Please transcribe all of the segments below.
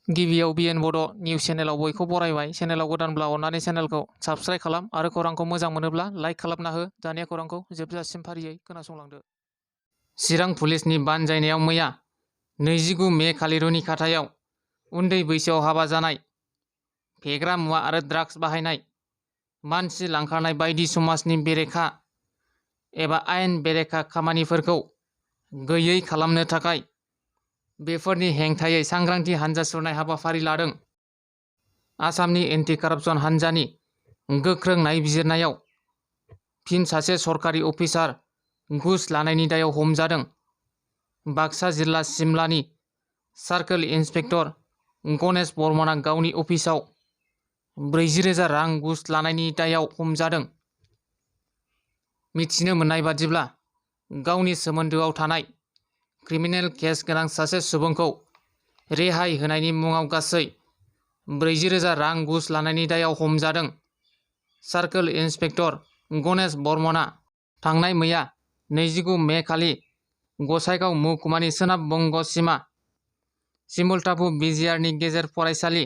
गिबियाव बिएन बड' निउस चेनेलाव बयखौ बरायबाय। चेनेलाव गोदानब्ला अननानै चेनेलखौ साबस्क्राइब खालाम आरो खौरांखौ मोजां मोनोब्ला लाइक खालामना हो। दानिया खौरांखौ जोबजासिम फारियै खोनासंलांदो। चिरां पुलिसनि बानजायनायाव मैया 29 मे खालि रुनिखाथायाव उन्दै बैसोआव हाबा जानाय, फेग्रा मुवा आरो ड्राग्स बाहायनाय, मानसि लांखारनाय बायदि समाजनि बेरेखा एबा आयेन बेरेखा खामानिफोरखौ गैयै खालामनो थाखाय बेफोरनि हेंथायै सांग्रांथि हानजा सुरनाय हाबाफारि लादों। आसामनि एन्टि कारापसन हानजानि गोख्रों नायबिजिरनायाव फिन सासे सरकारि अफिसार घुस लानायनि दायाव हमजादों। बाक्सा जिल्ला सिमलानि सार्कोल इन्सपेक्टर गणेश बर्मनआ गावनि अफिसाव 40,000 रां घुस लानायनि दायाव हमजादों। मिथिनो मोननाय बादिब्ला गावनि सोमोन्दोआव थानाय क्रिमिनेल केस गोनां सासे सुबुंखौ रेहाय होनायनि मुङाव गासै 40,000 रां घुस लानायनि दायाव हमजादों। सार्कोल इन्सपेक्टर गणेश बर्मनआ थांनाय मैया 29 मे खालि गसाइगाव महकुमानि सोनाब बंग सिमा सिमुलटाफु बिजिआरनि गेजेर फरायसालि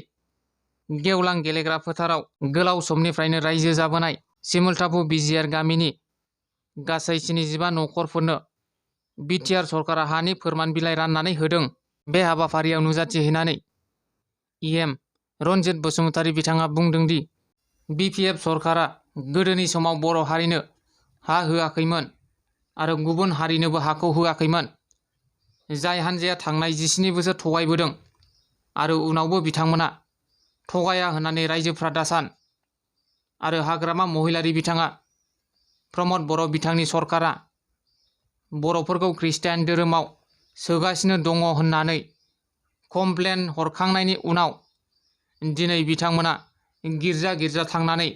गेवलां गेलेग्रा फोथाराव गोलाव समनिफ्रायनो रायजो जाबोनाय सिमुलटाफु बिजिआर गामिनि गासै 75 नखरफोरनो बिटिआर सरकारा हानि फोरमान बिलाइ राननानै होदों। बे हाबाफारियाव नुजाथिहैनानै इएम रन्जित बसुमतारी बिथाङा बुंदों दि बिपिएफ सरकारा गोदोनि समाव बर' हारिनो हा होआखैमोन आरो गुबुन हारिनोबो हाखौ होआखैमोन। जाय हान्जाया थांनाय 17 बोसोर थगायबोदों आरो उनावबो बिथांमोना थगाया होननानै रायजोफ्रा दासान आरो हाग्रामा महिलारी बिथाङा प्रमद बर' बिथांनि सरकारा बर'फोरखौ खृष्टान धोरोमाव सोगासिनो दङ होननानै कमप्लेन हरखांनायनि उनाव दिनै बिथांमोना गिर्जा गिर्जा थांनानै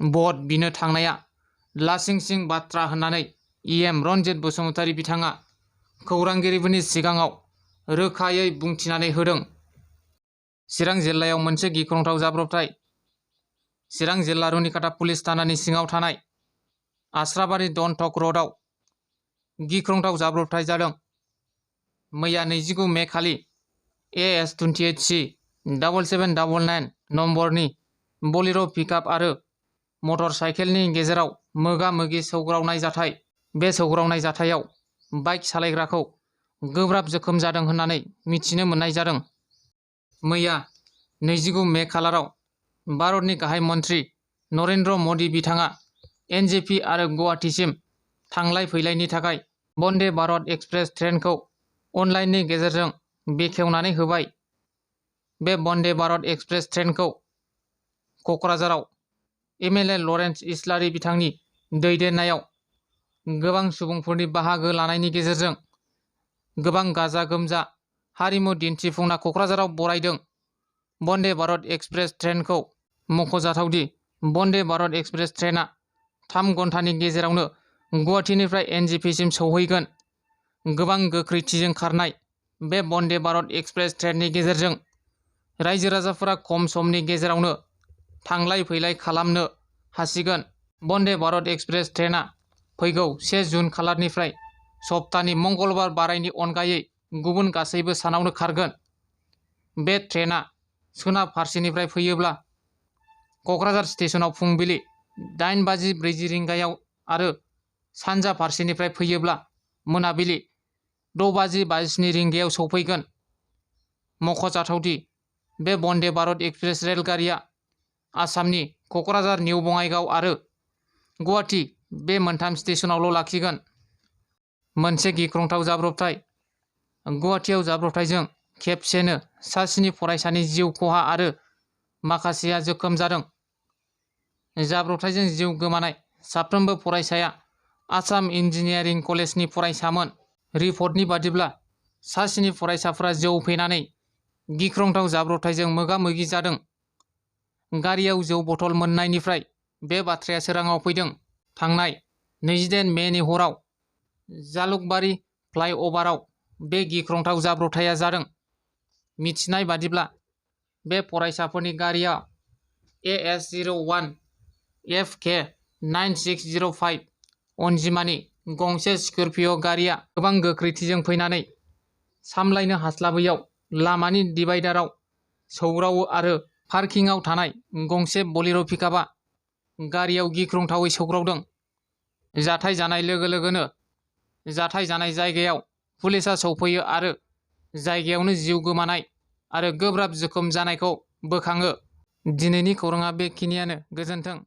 भट बिनो थांनाया लासिंसिं बाथ्रा होननानै इएम रन्जित बसुमतारी बिथाङा खौरांगिरिफोरनि सिगाङाव रोखायै बुंथिनानै होदों। चिरां जिल्लायाव मोनसे गिख्रंथाव जाब्रबथाय। चिरां जिल्ला रुनिखाथा पुलिस थानानि सिङाव थानाय आस्राबारि दनटक रडआव गिख्रंथाव जाब्रबथाय जादों। मैया 29 मे खालि AS28C 7799 नम्बरनि बलेर' पिकआप आरो मटर साइकेलनि गेजेराव मोगा-मोगि सौग्रावनाय जाथाय। बे सौग्रावनाय जाथायाव बाइक सालायग्राखौ गोब्राब जोखोम जादों होननानै मिथिनो मोननाय जादों। मैया 29 मे खालाराव भारतनि गाहाय मन्त्रि नरेन्द्र मदि बिथाङा एनजेपि आरो गुवाहाटीसिम थांलाय फैलायनि थाखाय वन्दे भारत एक्सप्रेस ट्रेनखौ अनलाइननि गेजेरजों बेखेवनानै होबाय। बे वन्दे भारत एक्सप्रेस ट्रेनखौ क'क्राझाराव एमएलए लरेन्स इस्लारि बिथांनि दैदेननायाव गोबां सुबुंफोरनि बाहागो लानायनि गेजेरजों गोबां गाजा गोमजा हारिमु दिन्थिफुंना क'क्राझाराव बरायदों। वन्दे भारत एक्सप्रेस ट्रेनखौ मख'जाथावदि वन्दे भारत एक्सप्रेस ट्रेनआ 3 घन्टानि गेजेरावनो गुवाहाटीनिफ्राय एनजेपिसिम सौहैगोन। गोबां गोख्रैथिजों खारनाय बे वन्दे भारत एक्सप्रेस ट्रेननि गेजेरजों रायजो राजाफोरा खम समनि गेजेरावनो थांलाय फैलाय खालामनो हासिगोन। वन्दे भारत एक्सप्रेस ट्रेनआ फैगौ 1 जुन खालारनिफ्राय सप्तानि मंगलबार बारायनि अनगायै गुबुन गासैबो सानावनो खारगोन। बे ट्रेनआ सोनाब फारसेनिफ्राय फैयोब्ला क'क्राझार स्टेशनाव फुंबिलि 8:40 रिंगायाव आरो सानजा फारसेनिफ्राय फैयोब्ला मोनाबिलि 6:57 रिंगायाव सौफैगोन। मख'जाथावदि बे वन्दे भारत एक्सप्रेस रेलगारिया आसामनि क'क्राझार निउ बङाइगाव आरो गुवाहाटी बे मोनथाम स्टेशनावल' लाखिगोन। मोनसे गिख्रंथाव जाब्रबथाय। गुवाहाटीआव जाब्रबथायजों खेबसेनो सा 7 फरायसानि जिउ खहा आरो माखासेया जोखोम जादों। जाब्रबथायजों जिउ गोमानाय साफ्रोमबो फरायसाया आसाम इन्जिनियारिं कलेजनि फरायसामोन। रिपर्टनि बादिब्ला सा 7 फरायसाफोरा जौ फेनानै गिख्रंथाव जाब्रबथायजों मोगा-मोगि जादों। गारियाव जौ बथल मोननायनिफ्राय बे बाथ्राया सोराङाव फैदों। थांनाय 28 मेनि हराव जालुकबारी फ्लाइअभाराव बे गिख्रंथाव जाब्रबथाया जादों। मिथिनाय बादिब्ला बे फरायसाफोरनि गारिया AS01FK9605 अनजिमानि गंसे स्कर्पिय' गारिया गोबां गोख्रैथिजों फैनानै सामलायनो हास्लाबैयाव लामानि डिभाइडाराव सौग्रावो आरो पार्किंआव थानाय गंसे बलेर' पिकआपआ गारियाव गिख्रंथावै सौग्रावदों। जाथाय जानाय लोगो लोगोनो जाथाय जानाय जायगायाव पुलिसआ सौफैयो आरो जायगायावनो जिउ गोमानाय आरो गोब्राब जोखोम जानायखौ बोखाङो। दिनैनि खौराङा बेखिनियानो। गोजोन्थों।